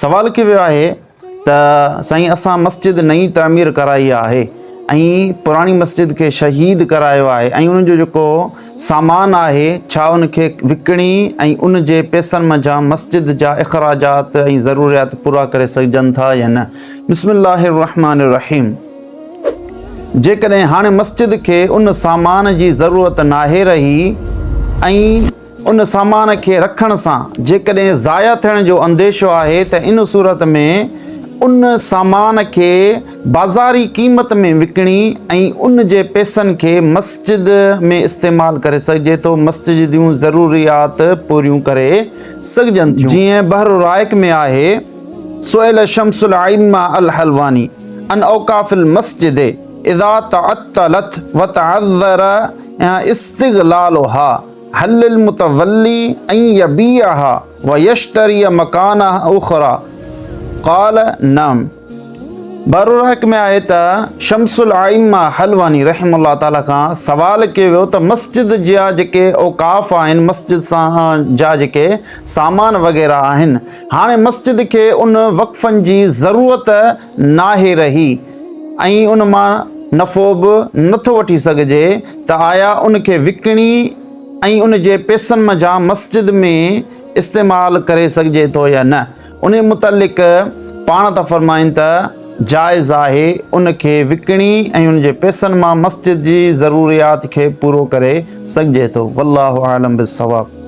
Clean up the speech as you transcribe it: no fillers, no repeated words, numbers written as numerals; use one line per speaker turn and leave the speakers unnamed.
سوال ڪيو ويو آهي ته سائين اسان مسجد نئين تعمير ڪرائي آهي ۽ پراڻي مسجد کي شهيد ڪرايو آهي ۽ ان جو جيڪو سامان آهي ڇا ان کي وڪڻي ۽ ان جي پئسن منجهان مسجد جا اخراجات ۽ ضروريات پورا ڪري سگهجن ٿا يا نه؟ بسم الله الرحمن الرحيم جيڪڏهن هاڻي مسجد کي ان سامان جي ضرورت ناهي رهي ۽ ان سامان کي رکڻ سان جيڪڏهن ضايع ٿيڻ جو انديشو آهي ته ان صورت ۾ ان سامان کي بازاري قيمت ۾ وڪڻي ۽ ان جي پئسن کي مسجد ۾ استعمال ڪري سگهجي ٿو، مسجد جون ضروريات پوريون ڪري سگهجن ٿيون. جيئن بحر الرائق ۾ آهي، سئل شمس الائمة الحلواني عن اوقاف المسجد اذا تعطلت وتعذر استغلالها. هل للمتولي ان يبيعها ويشتري مڪانها اخرى؟ قال، نعم. بحرالحق ۾ آهي ته شمس الائمه حلواني رحمه الله تعالي کان سوال ڪيو ويو ته مسجد جا جيڪي اوقاف آهن مسجد سان جا جيڪي سامان وغيره آهن هاڻي مسجد کي ان وقفن جي ضرورت ناهي رهي ۽ ان مان نفعو به نٿو وٺي سگهجي ته آيا ان کي وڪڻي ۽ ان جي پئسن منجهان مسجد ۾ استعمال ڪري سگهجي ٿو يا نه؟ انهي متعلق پاڻ ٿا فرمائن ته جائز آهي ان کي وڪڻي ۽ ان جي پئسن مان مسجد جي ضروريات کي پورو ڪري سگهجي ٿو. والله اعلم بالصواب.